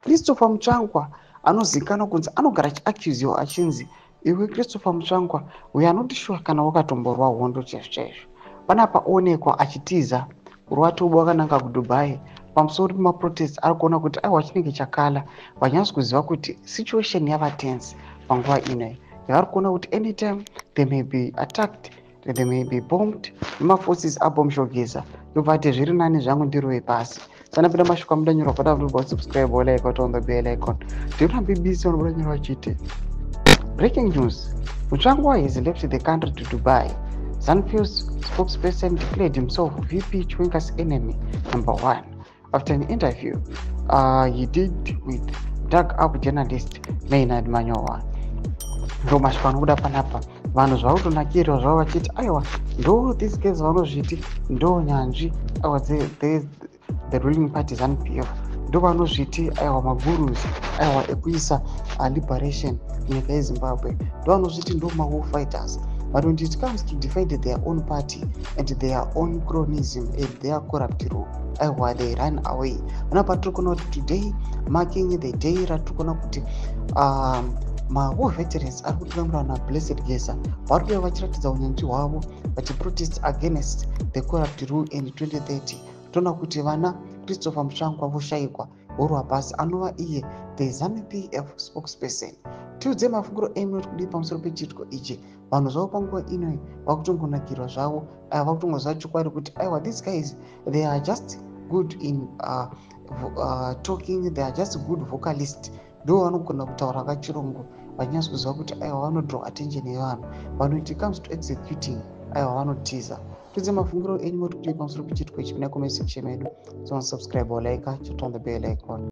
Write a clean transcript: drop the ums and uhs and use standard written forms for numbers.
Christopher Mutsvangwa anozivikanwa kunzi anogara achiaccusiwa achinzi, "Iwe Christopher Mutsvangwa, we are not sure kana wakatomborwa hondo chaizvo chaizvo." Panapa onekwa achitiza kurwatobo akananga kuDubai pamusoro pemaprotest. Ari kuona kuti aiwa, chinenge chakala vanyatsi kuziva kuti situation yava tense panguva inoyi, yavari kuona kuti anytime they may be attacked, they may be bombed nemaforces aBombshell Geza. Ndobva ati, "Zviri nani zvangu ndirove pasi." Sanapinda mashoko amudanyorwa pada subscribe, like, on the bell icon. Ndinoona BBC vanobudanyorwa vachiti, "Breaking news: Mutsvangwa has left the country to Dubai. ZANU-PF's spokesperson declared himself VP Chiwenga's enemy number one after an interview he did with dug up journalist Maynard Manyowa." Ndo mashoko anobuda panapa. Vanhu zvava kutonakirwa zvavo vachiti, "Aiwa, ndo these guys vanozviti ndo nyanzvi, aiwa, the ruling party ZANU-PF, ndo vanozviti, aiwa, magurus, aiwa, ekuisa liberation munyika yeZimbabwe, ndo vanozviti ndo mawar fighters, but when it comes to defend their own party and their own cronyism and their corrupt rule, aiwa, they run away." Panapa tiri kuona kuti today, marking the day ratiri kuona kuti mawar veterans ari kutungamirwa naBlessed Geza vari kuuya vachiratidza unyanzvi hwavo vachiprotest against the corrupt rule in 2030, toona kuti vana Christopher Mutsvangwa voshayikwa vorwa pasi, anova iye the ZANU-PF spokesperson. Tiudze mafungiro enyu uri kudii pamusoro pechiitiko ichi. Vanhu zvavo panguva ino vakutongonakirwa zvavo, vakutongoziva chokwadi kuti aiwa, these guys, they are just good in talking, they are just good vocalist, ndo vanogona kutaura kachirungu vachinyatso kuziva kuti aiwa, vanodraw attention yevanhu, but when it comes to executing, aiwa, vanotiza. Tiudze mafungiro enyu moti kudii pamusoro pechiitiko ichi muna comment section medu. So subscribe or like, turn on the bell icon.